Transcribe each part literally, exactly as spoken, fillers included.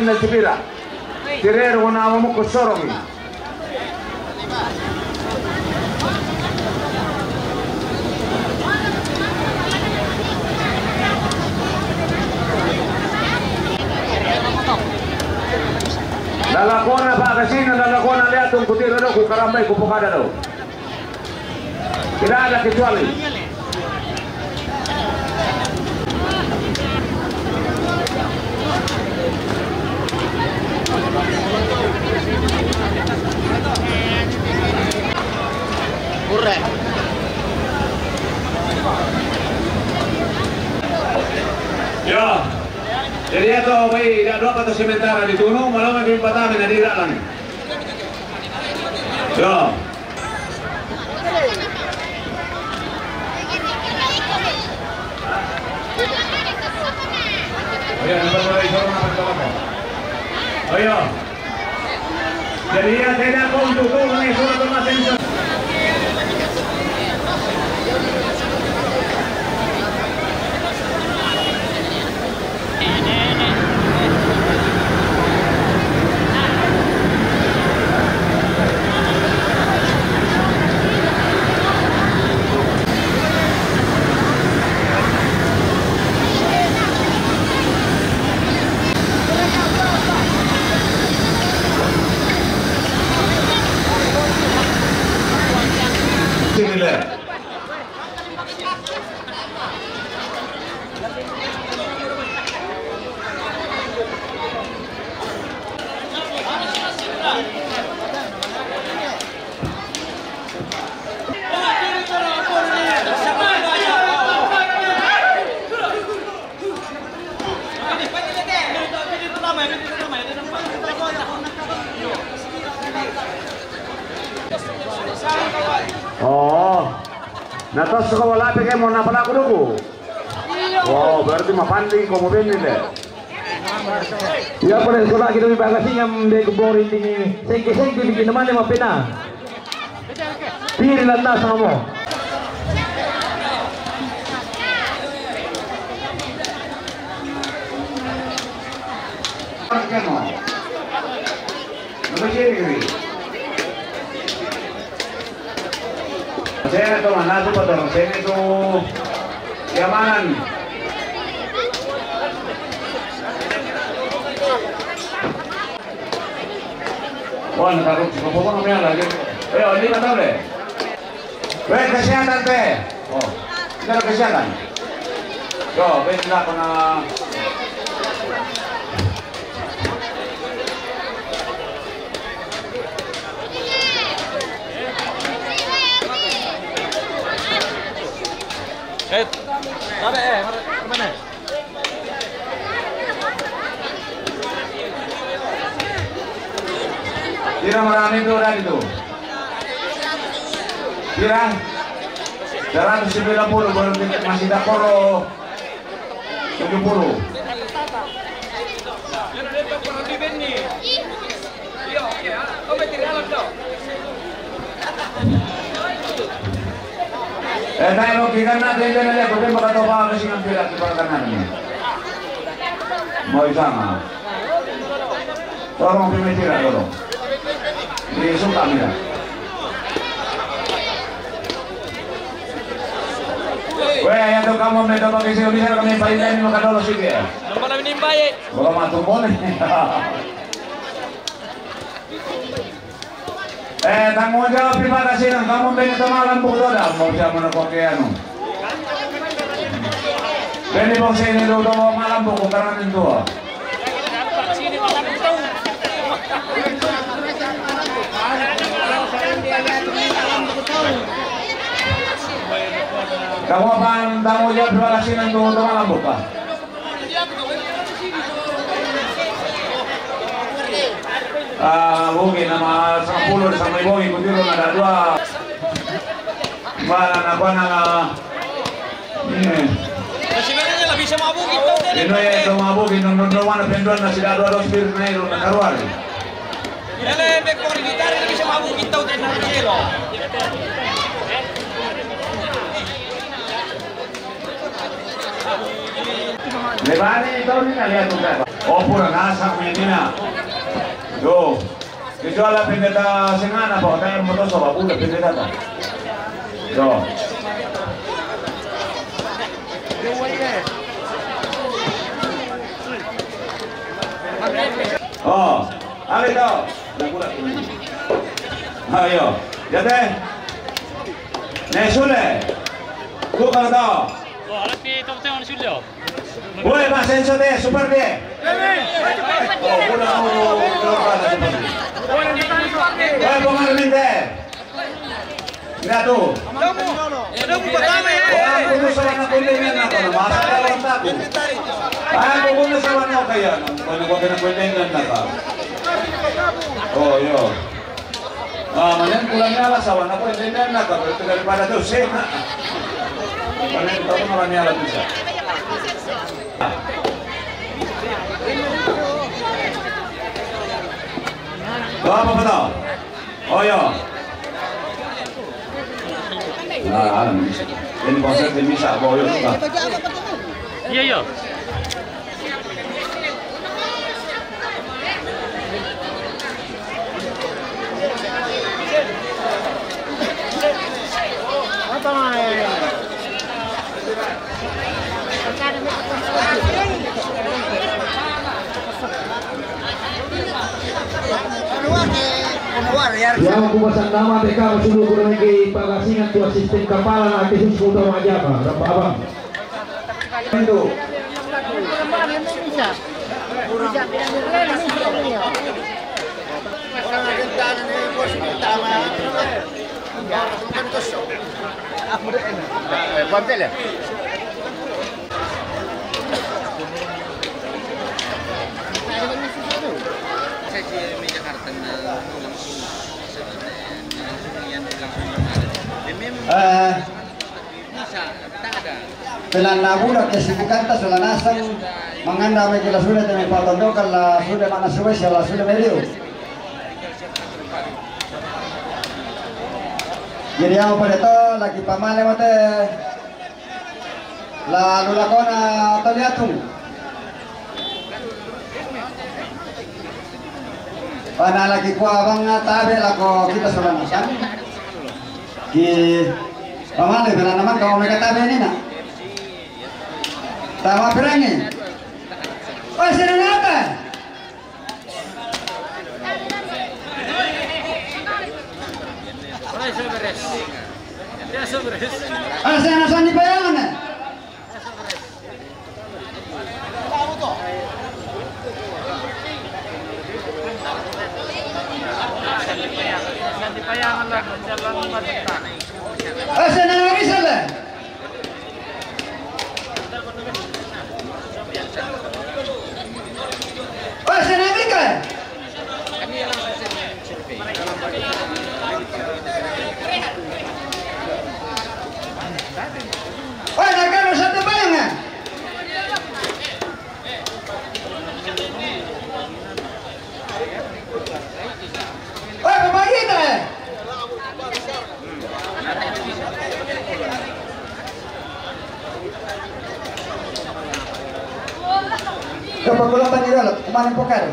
Na sibira. Tirero na mamuku sorongi. Lalakona pa kasina, lalakona liatun kutiro do ku karambay ku pokada do. Tidak ada kecuali. Kurang. Ya. Jadi itu, baik, tidak dua atau sementara di Tunung, malam ini patah menjadi hilang. Ya. Ayo. Jadi ya, tidak kau untuk kau, ini surat kematian. Sini le. Oh. Na tosu ko wala pe ke mo na pala kuduku. Wow, berarti mapandi ko mo beni le. Ya, pare sola kita bi bagasi ngam be ko bori tini. Sengke, sengke bikin mana ma pena. Piri landa samo. Sene tu mana tu pator, sene tu yamanan. Wan, taruh, taruh, taruh, taruh, lagi. Ayo, ini betul deh. Weh, kesehatan teh. Oh, ini kesehatan. Yo, weh, tidak pernah. Eh, tabe, eh, mana? Pira marani tu tadi tu? Pira? Seratus sembilan puluh, baru kita masih tak koro tujuh puluh. Eh, tayo, kikan na, tayo na, tayo, tayo, makatopa kasi ng pila, di ba, kanan niya? Mo isang, ah. Torong pimitira, torong. Di suka nila. Weh, ayan to kamo, may tabak kasi, ulit na kami, pahindahin mo kadolo, sige, ah. Ano pala minimbaye? Wala matumbon, eh. Eh, tanggung jawab, terima kasih, nang kamu bini sama lampu tu dah, mau siapa nak pakai anu. Bini bos ini tu, tu malam buku karangan tu. Kamu apa, tanggung jawab, terima kasih, nang tu, tu malam buku. Ah, bogi nama sampulu, sama bogi kutiro na dadua. Bala na bana na. Kasi meron nila, bisa mabugi tau din. Ino ya, ito mabugi, nung nung nung na penduan na sila dua dos pir na ilo na karuari. Ele, be kori gitari, bisa mabugi tau din na ilo. Lebani, ito ni na lihat ko. Oh, pura nasa menina. Yo. Kecuali pendeta sengana, Pak, kan motor sama pula pendeta ta. Yo. Oh, ale tau. Ayo, ya teh. Ne sule. Tu kalau tau. Wah, alat ni tau tengok sule. Woi, Mas Enzo deh, super deh. Oh, udah, oh, udah, udah, super deh. Woi, Bung Armin deh. Lihat tuh. Wah, aku tuh sama anak kuliah ini, apa, masa ada orang takut. Ah, aku tuh sama anak kayak, mana gua kena kuliah dan nakal. Oh, iya. Ah, mending pulangnya lah sawan aku ini dan nakal, itu daripada tuh sih. Mending tahu malah nyala bisa. Wah, apa tahu? Oh, iya. Nah, anu, ini konsep ini bisa bawa juga. Iya, iya. Apa, Mai? Ya, aku pasang nama T K sudah kurang lagi pagasingan tu asisten kapala na ke susu utama aja, Pak. Berapa abang? Itu. Eh, Bang Tel ya? Saya di Jakarta, langsung, langsung, langsung, langsung, langsung. Eh, Pelana budak kesibukanta sudah nasang, manganda mai kila sudah teme patondokan la sudah mana suwe sia la sudah mai liu. Jadi yang pada to lagi pamale mate la lula kona to liatung. Pana lagi kua bang tabe lako kita sudah nasang. Ki pamale pelana mangka omeka tabe nina. Tama pirangi. Oh, sini nata. Ah, sana sani payana. Asa na bisa la. Asa na bisa. Oi, na kano sa te bayang, eh? Oi, babayita, eh? Kapagulatan nila, kumain po kayo.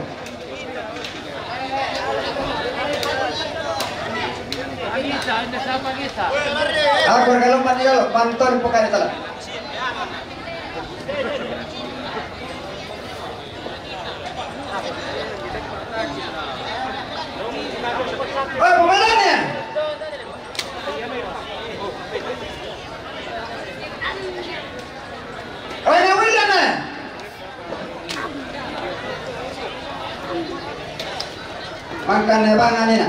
Ako, kalumpan nila, pantol po kayo talaga. Oy, pumala niya! Oy, nawila na! Magkane ba nga nina?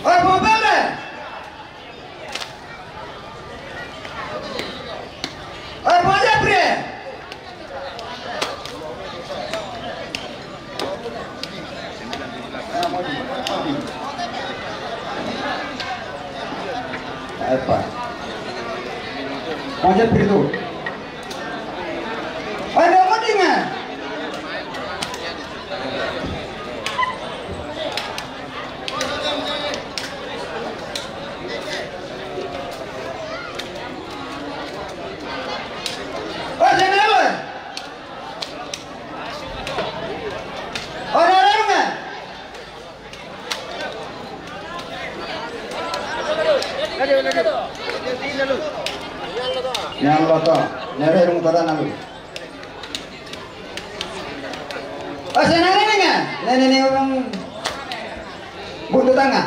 Oy, pumala! Oy, pumala, pre! Epa. Macam itu. Ada mau dengar? Oy, sini, oy. Yang loto, nere rung tada nalu. Asa nere ninga, nene ni orang buntu tanga.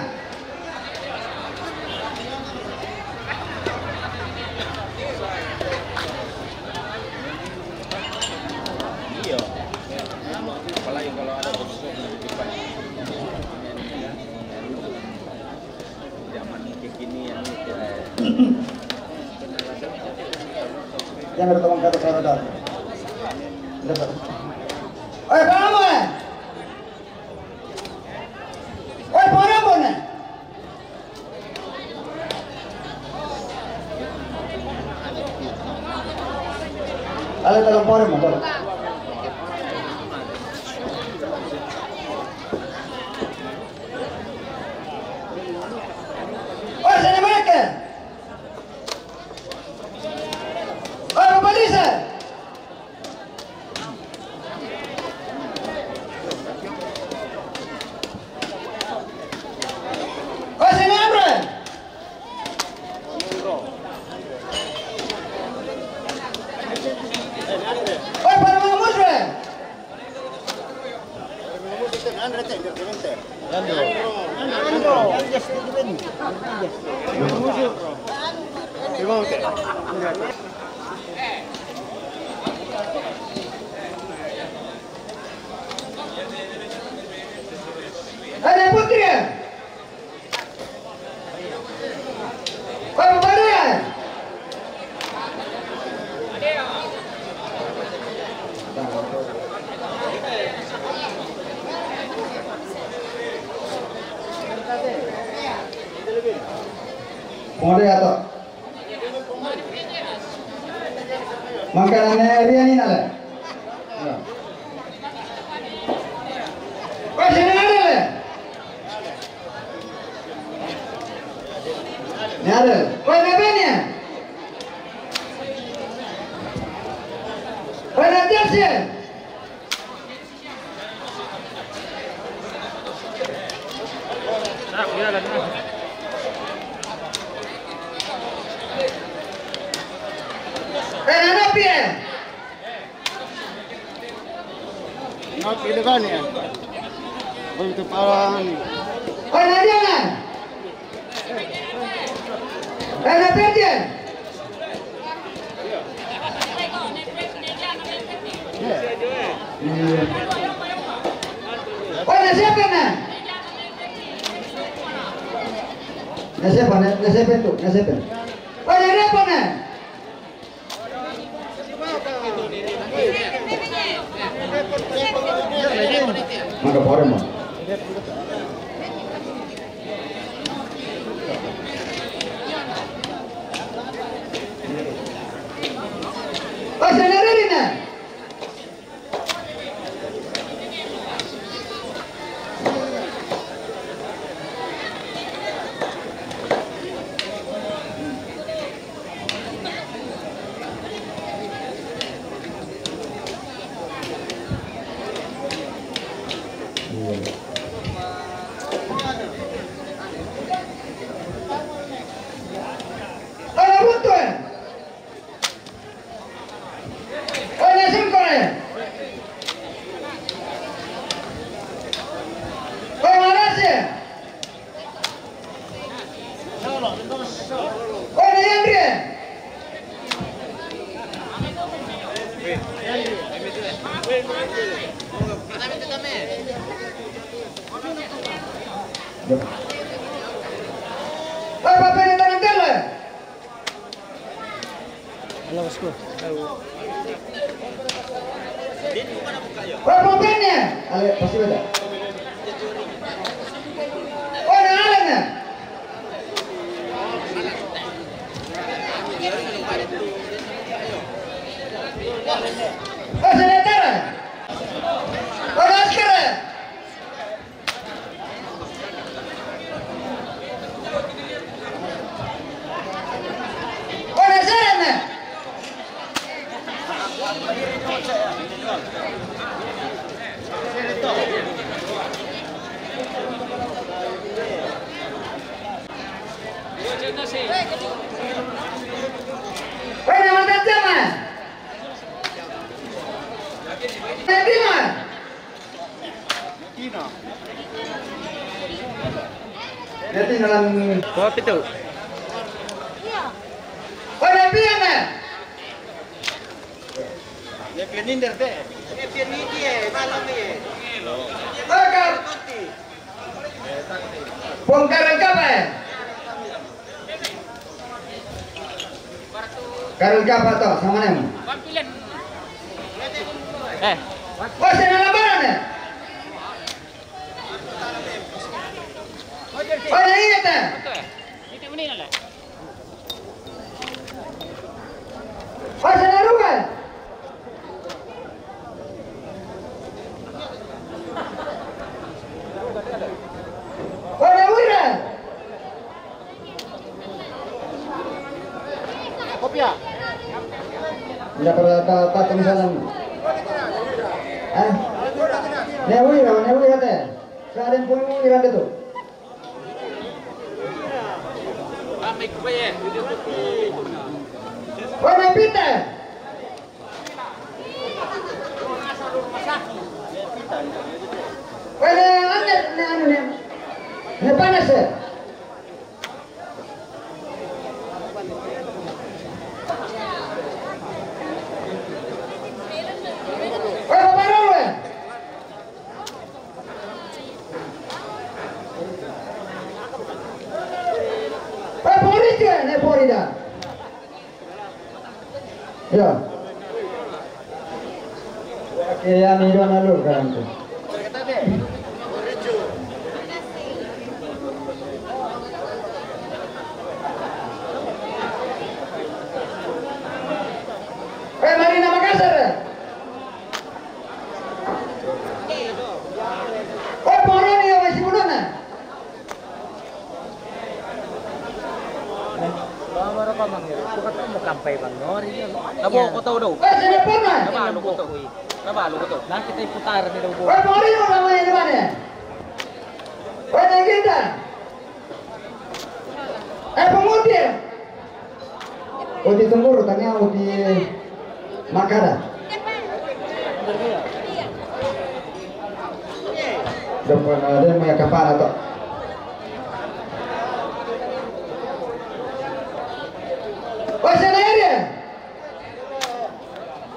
Iya. Apalagi kalau ada khususnya di depan. Zaman kekinian itu, eh. Yang ada teman kata saya dah. Oi, paham, eh? Oi, paham, eh? Ale, tolong pore mo, tolong. Oi, sene mereka. Oi, Bapak Lisa. Oi, sene Amre. Oi, para mga musre. Oi, putri. Oi, putri. Pore ato. Makanan ni Riani nale. Oi, sene nale. Nare. Oi, na bene. Oi, na terse. Oi, na napie. No, pide bani. Voy tu parani. Oi, na diana. Oi, na pete. Oi, na sepena. Na sepa, na, na sepa tu, na sepa. Oi, na repona. Maka pore mo. Oi, sene rerina. Oi, na buto, eh. Oi, na singko, eh. Oi, na rase. Oi, na yandre. Oi, papene tarantela. Ala, bosku. Oi, papene. Ale, pasti beda. Oi, na alana. Oi, senatara. Oi, na askara. Buonasera, me. Wena mata jama. Terima. Nanti nalan. Kopi tu. Wena pian na. Dia pian ni derde. Dia pian ni dia malam ni. Bakar. Bongkar lengkap, eh. Karung kapa to, sama nem? Eh. Oh, saya nak lebaran, eh? Oh, saya ingat, eh? Betul, eh? Ini mana lah? Oh, saya nak rumah. Wena wira. Kopia. Nda para ta ta misalan. Eh? Ne wira, ne wira te. Sa den pun wira de tu. Wena pita. Wena ane, ne anu ne. Ne panas, eh. Wena baru, eh. Wena pori, eh, ne pori da. Ya. Oke, ya, ni dua nalur kan tu. Eh, Marina Makassar. Eh, Moroni ya masih bulan, eh? Bawa rokok, Bang, ya? Bukan kamu kampai, Bang, Nori, ya. Nabo, kau tahu dong. Eh, sini pernah. Nabo, lu betul. Nabo, lu betul. Nah, kita putar nih, dong. Eh, Moroni namanya di mana? Eh, yang kita. Eh, pemuda. Uti tumbur, tanya uti makada. Depan ada yang punya kapal atau? Wah, sana dia.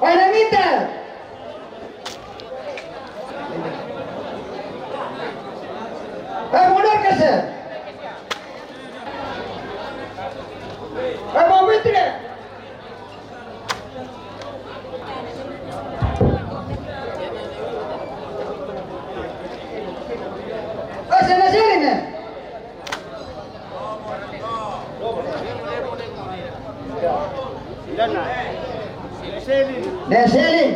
Wah, ada minta. Eh, mundur ke sini. Eh, mau minta. Oh, sana sini, ne. Ne, sini.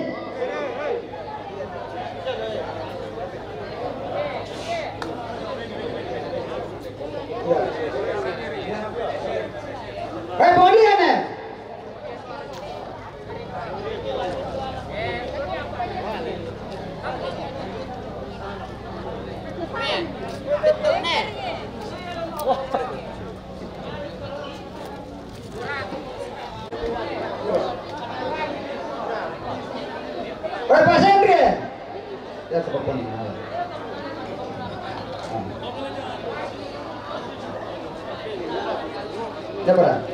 Eh, boleh, ne? Oi, Pak Sendri. Ya, seperti ini. Siapa?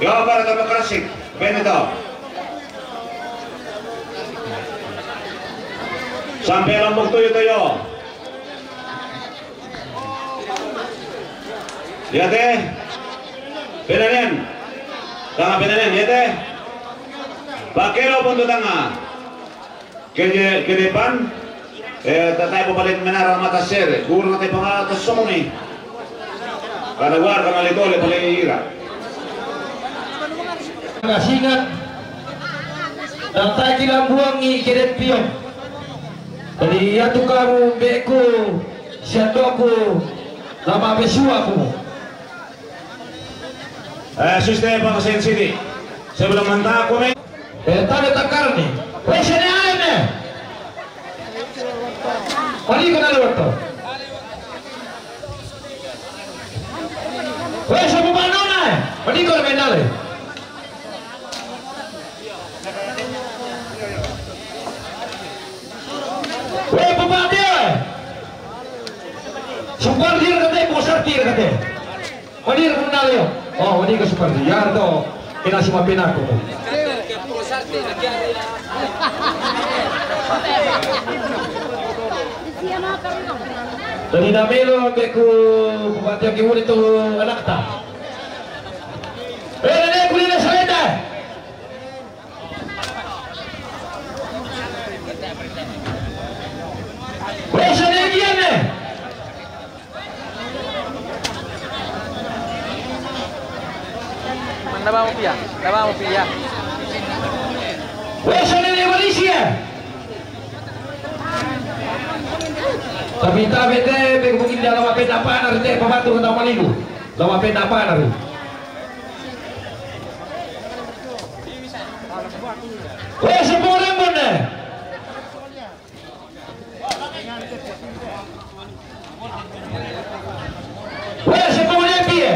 Global Demokrasi, Benito. Sampai Lombok tuyo-tuyo. Yate. Penanen. Tanga penanen, yate. Bakelo punto tanga. Ke, ke depan, eh, tatai po paling menara mata sere, kurang tatai pangala tasong ni. Kada war, kada litole paling ira. Kasingat, tatai kilambuang ni kede pion. Jadi, ya tu kamu beku, siadoku, lama besuaku. Eh, suste pa sensini. Sebelum manta komen. Eh, tale takar ni. Pese ni ae ne. Pali ko na lewat to. Weh, siapa manona? Mending kau main dale. Weh, Bupati, eh. Supardi kate, Bupati kate. Wadi ka nale yo. Oh, wadi ka Supardi. Ya to. Ina suma pinaku. Jadi namelo beku Bupati ki wuri tu anakta. Eh, nene kuli na saleta. Wesa ne giane. Mana ba mo pia? Mana ba mo pia? Wesa ne Malaysia. Tapi tabe te, be mungkin dalam apa dapat nanti pembantu kata malibu. Dalam apa dapat nanti. Wesa pore mone. Weh, siapa mau lihat dia?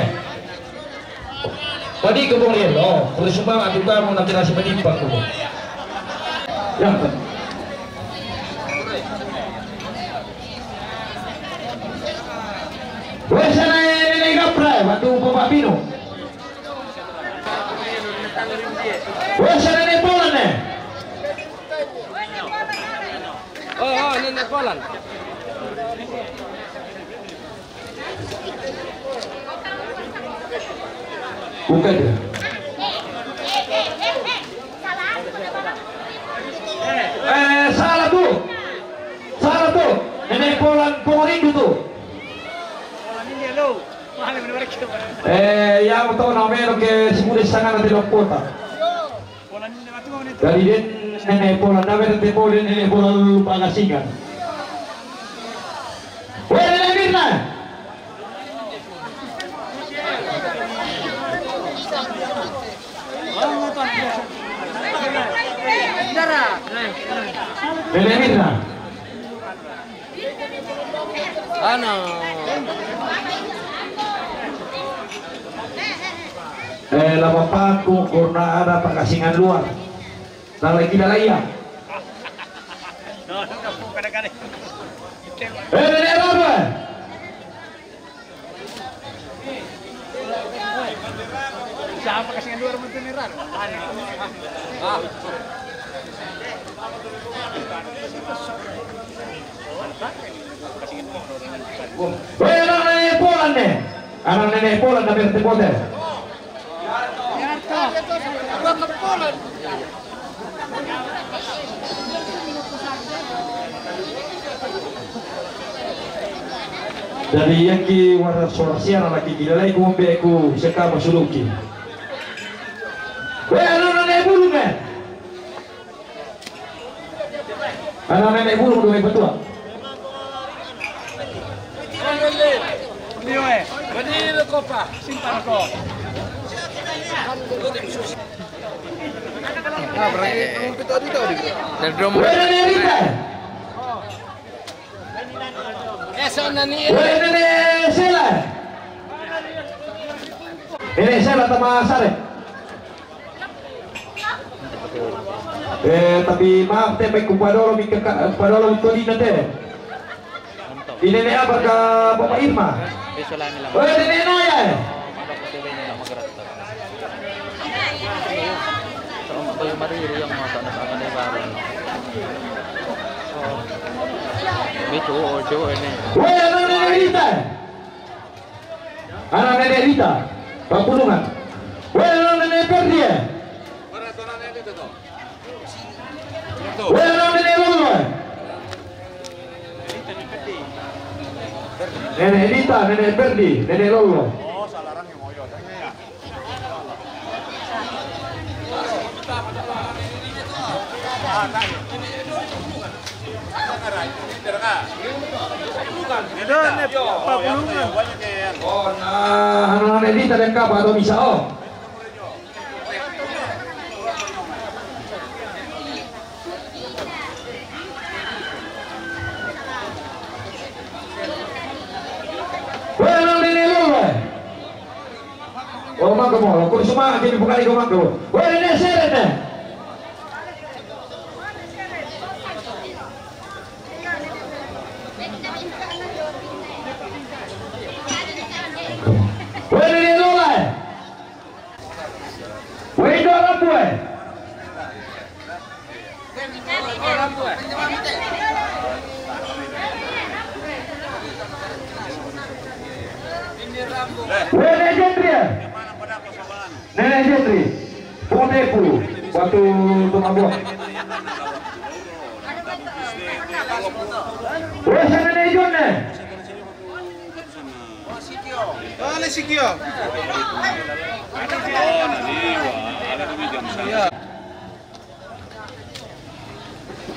Tadi ke Bung Riel, oh, kalau semua aku kamu nak kena semenimpa aku. Ya. Weh, sana ini kapra, waktu Bapak Pino. Weh, sana ini bola nih. Oh, oh, ini naik bola. Bukan dia. Eh, salah tu. Salah tu. Ini bola Pongorindu tu. Eh, ya betul namanya ke si muda sana nanti lopota. Dari den nene bola, dari den bola, nene bola lupa kasihkan. Weh, nene Mirna. Nene Mirna. Ano? Eh, lama paku karena ada pakasingan luar. Nah, lagi dah layak. Eh, dari apa? Siapa kasih dua ribu beneran? Ah. Weh, anak nenek Polan nih. Anak nenek Polan, tapi nanti bote. Jadi yang ki warna suara siara lagi gila lagi ngombe ku sekama suluki. Weh, anak nenek Bulu, men. Anak nenek Bulu, dua petua. Simpan ko. Ah, berarti ngumpet tadi tadi. Dari drum. Weh, nenek Rita. Eh, sana ni. Weh, nenek Sela. Nenek Sela sama Sare. Eh, tapi maaf, te, baik ku padolo, mi kaka, padolo, mi tolina, te. Ini ne apa ka Bapak Irma? Weh, ini ne ya. Ini cowok, cowok ini. Weh, ini ne Rita. Anak nenek Rita, Pak Pulungan. Weh, anak nenek Ferdi, eh? Weh, anak nenek Lolo, eh? Nenek Rita, nenek Ferdi, nenek Lolo. Ito, ne, papulungan. Oh, nah, ano na dito, nagkabado, misa, oh. Weh, ano na, Lolo, eh? Oh, mangga mo. Kung sumama, kini bukan ikaw mangga mo. Weh, ini seret, eh. Weh, ini lola, eh. Weh, ini orang buah, eh. Weh, ini Jendri, eh. Nenek Jendri, Potepu, waktu tu mabok. Weh, sana Nenek Jone. Wale sikio.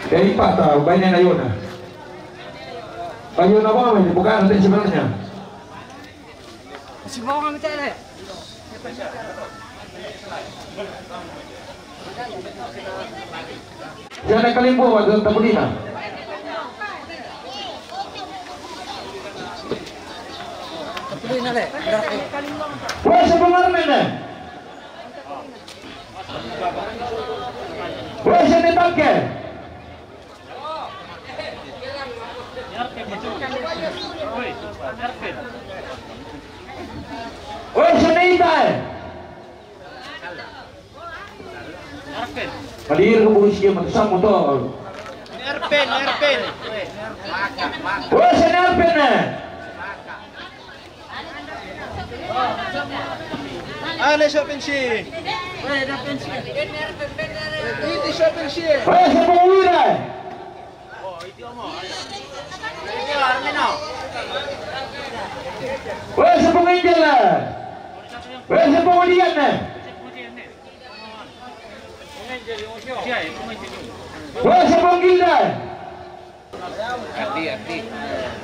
Eh, ipa ta, baine na yona. Bayona ba, ini bukan nanti sebenarnya. Si bawang kami cari. Jana kalimbo wa tapulina. Tapulina le. Weh, sa pengarmene. Weh, sa ne takke. Weh, sa ne itae. Hadir ke bulu sia matu samu to. Erpen, Erpen. Weh, sa ne Erpen, eh. Ale, siapa sih? Ini siapa sih? Weh, sa penguira. Weh, sa penginjil, eh. Weh, sa pengudian, eh. Weh, sa penggilda.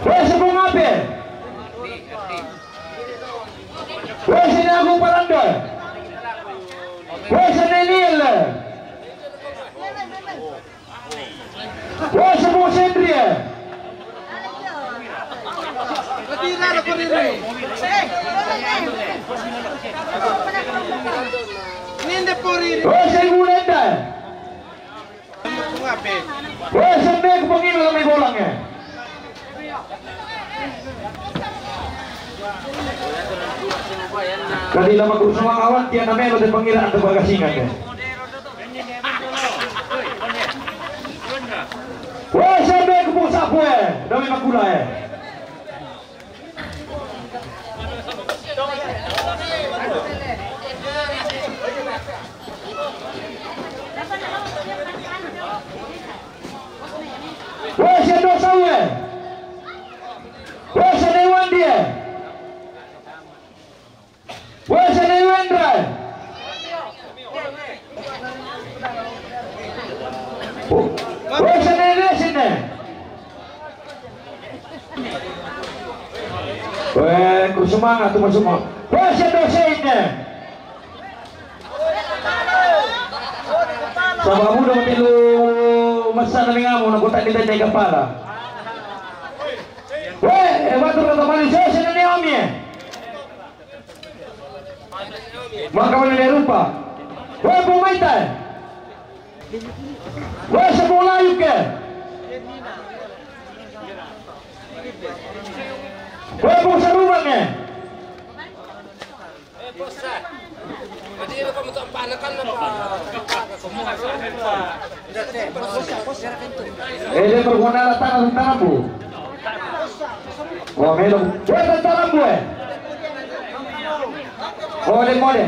Weh, sa pengape. Weh, sa ne Agung Paranda. Weh, sa ne Niel. Weh, sa pengasendria. Ninde pori. Weh, sa ne Gulenda. Weh, sa ne ku pengina lami bolang, eh. Kadi lama ku semua awan, tiada melo de pengira ante bagasingan, eh. Weh, sa ne ku pung sapu, eh. Dami makula, eh. Weh, sa ne dosa, weh. Weh, sa ne wandie. Weh, sa ne wendra. Weh, sa ne resine. Weh, ku semangat tu semua. Weh, sa ne dosa ine. Sababu do matilu masa na lingamu na kota kita jadi kepala. Weh, eh, batur kata Bali, saya sini ni, Om, ya. Maka mana dia rupa? Weh, pemaita. Weh, sebuah layuk, ya. Weh, pung sarubang, ya. Eh, dia berguna tanah tentara, Bu. Oh, melo. Weh, tentara, Bu, eh. Oh, dia mode.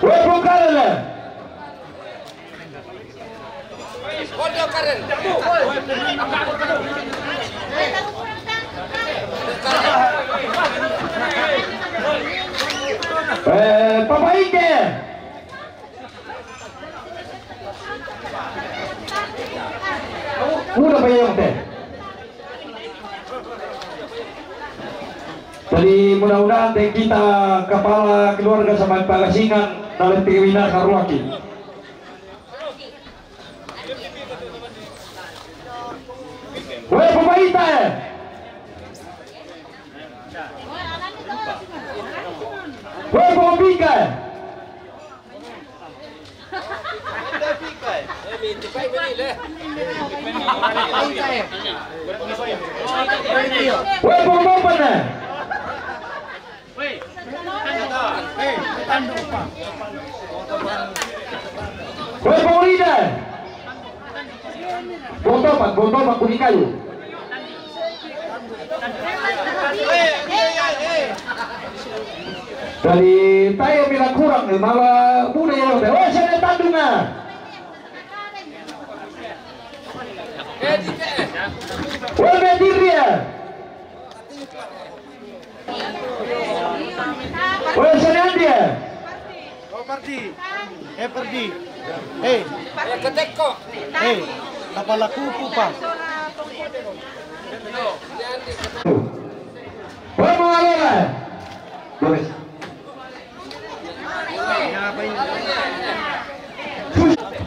Weh, pung kare le. Eh, Papa Ike. Udah bayar teh. Jadi mudah-mudahan teh kita kepala keluarga sama pagasingan dalam piwina karuaki. Tiga. Weh, pung papan, eh. Weh, pung lima. Pung topat, pung topat, pung kayu. Dari tayo pila kurang ni, mala muda ya, weh, sene tandunga. Weh, dia. Weh, sene dia. Oh, Pardi. Eh, Pardi. Eh. Eh, keteko. Eh, apa laku pupa? Weh, mengalir, eh. Bagus.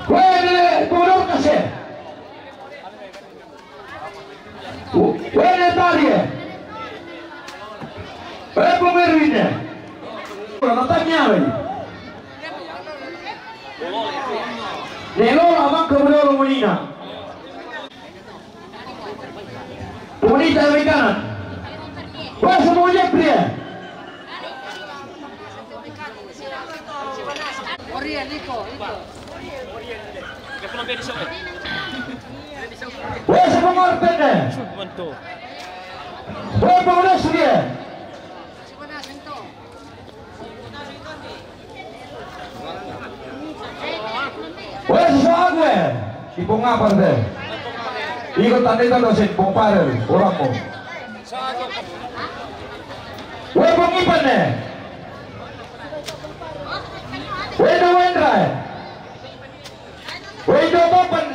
Weh, bodoh kasih. Weh, Netaria. Weh, Pomerine. Ora, non t'agnare. Ne lo la manco, però, Romanina. Comunista americana. Weh, semua je pria. Weh, semua pene. Weh, semua dia. Weh, so aku, eh. Ipong apa, teh? Iko tandita dosen, pong parel, orang mo. Weh, pong ipan, eh. Weh, do Wendra, eh. Weh, do Topan,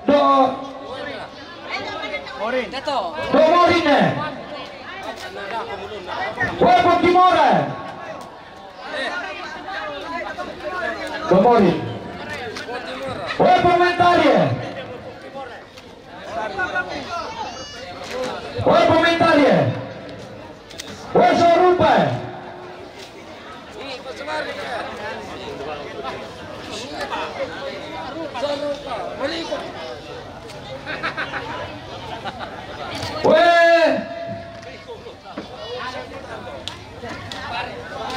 do. Morin. Do Morin, eh. Weh, pong Timora, eh. Komori. Weh, pementarie. Weh, pementarie. Weh, sorupa. Weh.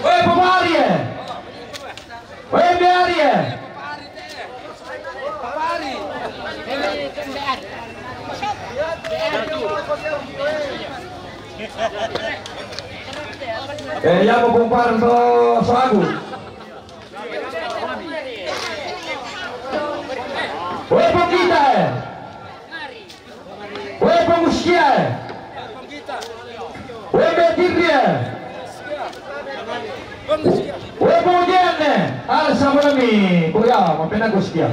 Weh, pemari, eh. Weh, biari, eh. Eh, ya mau kumpar untuk soagu. Weh, pokita, eh. Weh, penguskia, eh. Weh, betirria. Weh, pengujian, eh. Al sabarami, kuya, mapena kuskia.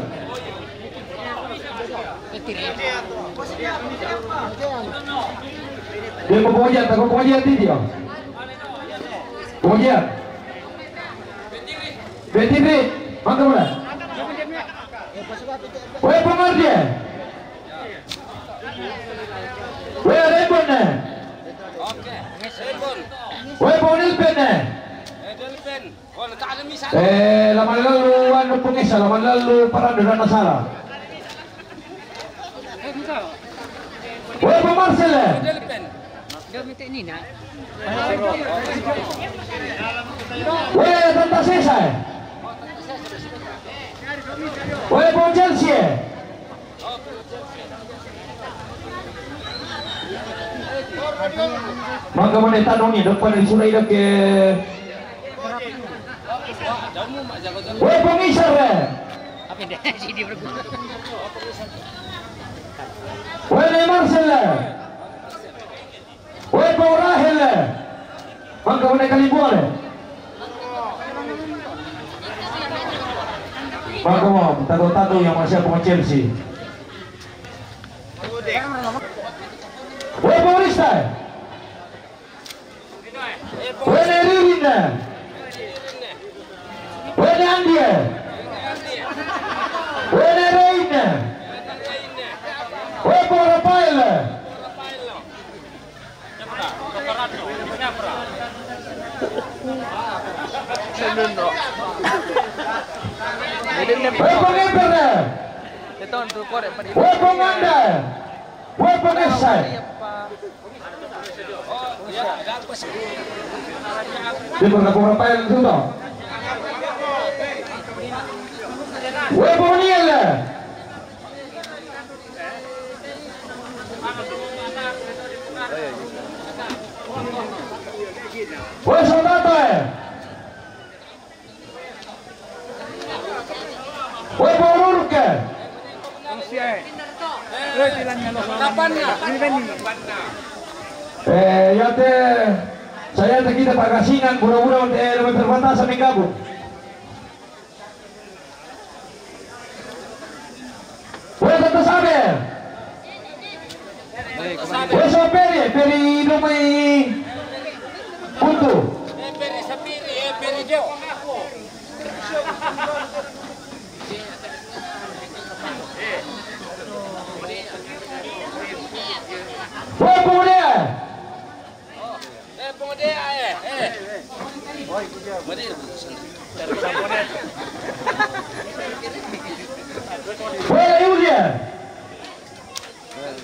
Dia mau pengujian, tak mau pengujian titi, oh. Pengujian. Betirri, mantap, mana? Weh, pengerti, eh? Weh, Rebon, eh? Weh, Paul Ilpen, eh? Eh, laman lalu, anu, pengesa, laman lalu, paranda dan masalah. Weh, Paul Marcel, eh? Weh, Tanta Sesa, eh? Weh, Paul Chelsea, eh? Maka mana tanong ni, depan ni surai dah ke. Weh, pengisar, eh? Weh, Neymar, sila. Weh, Paul Rahel, eh? Mangka wene kali buare. Mangka mo, tato-tato yang masih apa Chelsea. Weh, Paul Rista, eh? Weh, Ririn, eh? Weh, Andie. Weh, Reine. Weh, Paul Rafael. Senuno. Weapon anda. Weapon esa. Di mana Rafael Suto? Weapon Niel. Weapon Tata. Weapon Ururke. Eh, ya te, saya te kita pagasingan, pura-pura, eh, lebih terbatas sama gabung. Wesa Tasabe. Wesa Peri, Peri Domai Kuntu. Wesa Pemudea. Wela Yulia.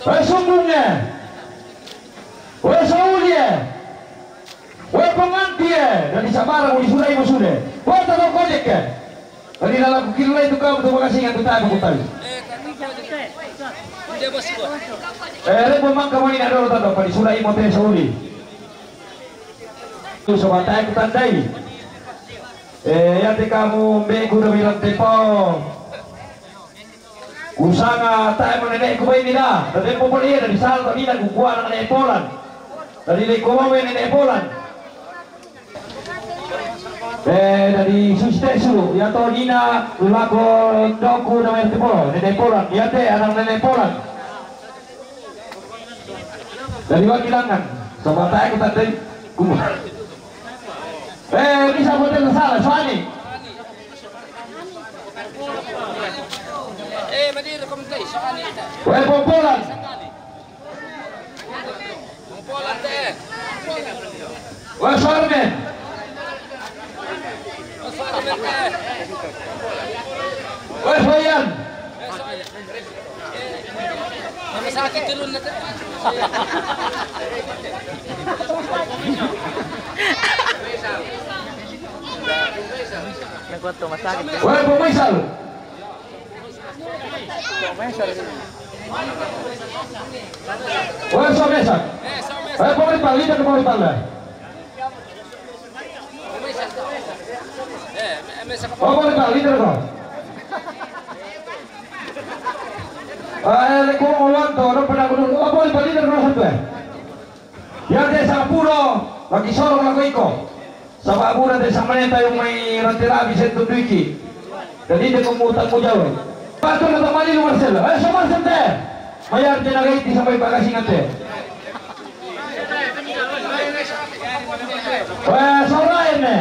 Wela Sumbunga. Wela Saulia. Wela Pengantia. Dari sabara mau disurai mau sudah. Wela Tadau Kojek. Dari dalam kukira itu kau betul makasih yang kita aku tahu. Eh, lepo mangka mani na dolo tando pa di sura imo te sauli. Tu sobatai ku tandai. Eh, ya te kamu mbe ku do bilang tepo. Kusanga tae mo neneku baini da. Da tempo pole ia da di sala ta mina ku kuana nenek Polan. Da di leko mo nenek Polan. Eh, dari susi tesu, ya to Nina, lako doku na mai tepo, nenek Polan, ya te, anak nenek Polan. Dari wakilangan, sama tae ku tandai, kuma. Eh, bisa buat yang salah, soalnya. Eh, madi rekom tei, soalnya. Weh, Polan. Wes Armin. Wes Wayan. Masakit dulu nanti. Nagkuat to, masakit. Wes Pemaisal. Oe, so mesa. Oe, pori pali, pori pala. Oe, pori pali, ko. Oe, le ko owan to, no pada kudu. Oe, pori pali, ko, sampe. Ya te sapuro, lagi soro lako iko. Saba' bura te samaneta yung mai rante rabi sentu duiki. Jadi te kumutan mu jauh. Patur na tamani lu Marcel. Eh, so Marcel te. Mayar te nagaiti sampai pagasingan te. Eh, so Ryan ne.